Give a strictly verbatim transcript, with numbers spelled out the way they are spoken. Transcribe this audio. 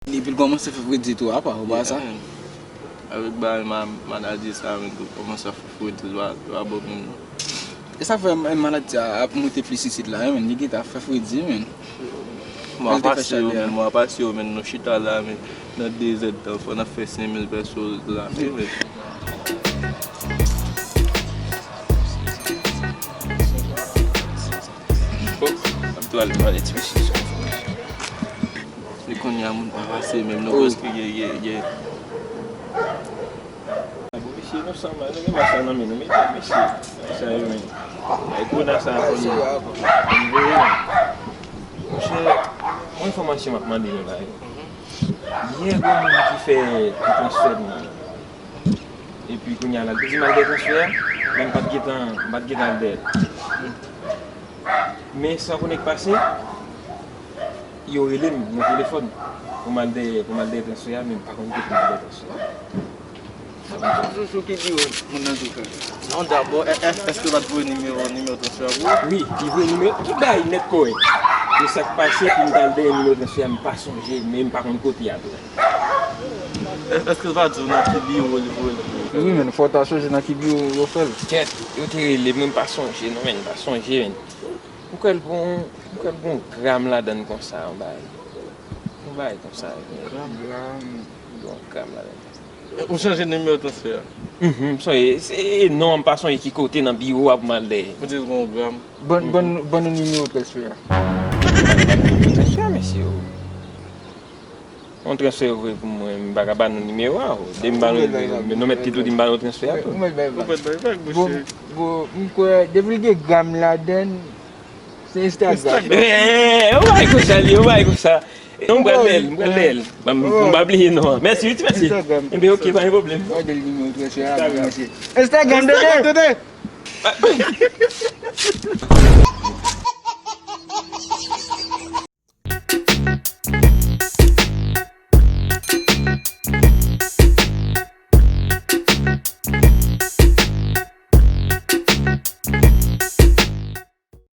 Epi l kòmanse fè fredi tou apa, ou pa sa? Avèk bagay ma- maladi sa menm tou kòmanse ap fè fredi, li pa li pa bon menm non. E sa fè m- maladi sa ap moute plis isit la wi menn, li gentan ap fè fredi wi menn. Mwa pase yo menn, mwa pase yo menn, nou chita la menn, nan de zèdtan fò n ap fè senk mil pèso la wi menn. Bon, m ap tou ale pale ti mesye sa. Li kounye a moun pa pase menm non, paske gen gen gen. Bon, mesye, nou sanm la, nou gen machan nan men nou, men mesye, sa yo menm. Ay gwo nan sa a kounye a. Monchè, yon enfòmasyon m ap mande nou la yo. Yè, gen yon moun ki fè yon transfè pou mwen. Epi kounye a la, l te di m al dèyè transfè a, men m pa t gentan, m pa t gentan al dèyè l. Men san konnen k pase, yo rele m nan telefòn pou m al dèyè, pou m al dèyè transfè a, men m pa konn kote pou m al dèyè transfè a. Sou, sou, sou ki biwo moun nan di w fè l? Non, dabò, è- è- èske l pa t voye nimewo, nimewo transfè a pou ou? Wi, li voye nimewo, tout bagay nèt kòrèk. Men sa k pase pou m t al dèyè nimewo transfè a, m pa sonje, men m pa konn kote a tou. È- èske l pa di w nan ki biwo li voye l pou ou? Wi, men fò w ta sonje nan ki biwo yo fè l. Kèt, yo te rele m, mwen m pa sonje, non, men m pa sonje, men. Ou kwè l gon, ou kwè l gon gram ladann konsa, yon bagay. Yon bagay konsa. Gram, gram. Gon gram ladann. Ou chanje nimewo transfè a? Mhm, m sonje, se non, m pa sonje ki kote nan biwo a pou m al dèyè. Ou di l gon gram? Ban, ban, ban nou nimewo transfè a. Transfè a, mesye, o. Yon transfè yo voye pou mwen, m pa ka ba nou nimewo a, o. Depi m ba nou nimewo, nou mèt te tou di m ba nou transfè a tou. Ou mèt bay vag. Ou mèt bay vag, monchè. Bon, bon, m kwè, depi l gen gram ladann, se Instagram. Instagram. Eh, eh, eh, ou bay konsa li, ou bay konsa. Non, m pral lè l, m pral lè l. Ban m, m pa bliye non. Mèsi, wi, ti mèsi. Instagram. Enben, oke, pa gen pwoblèm. Gade l nimewo transfè a, mesye. Instagram, Dede! Dede!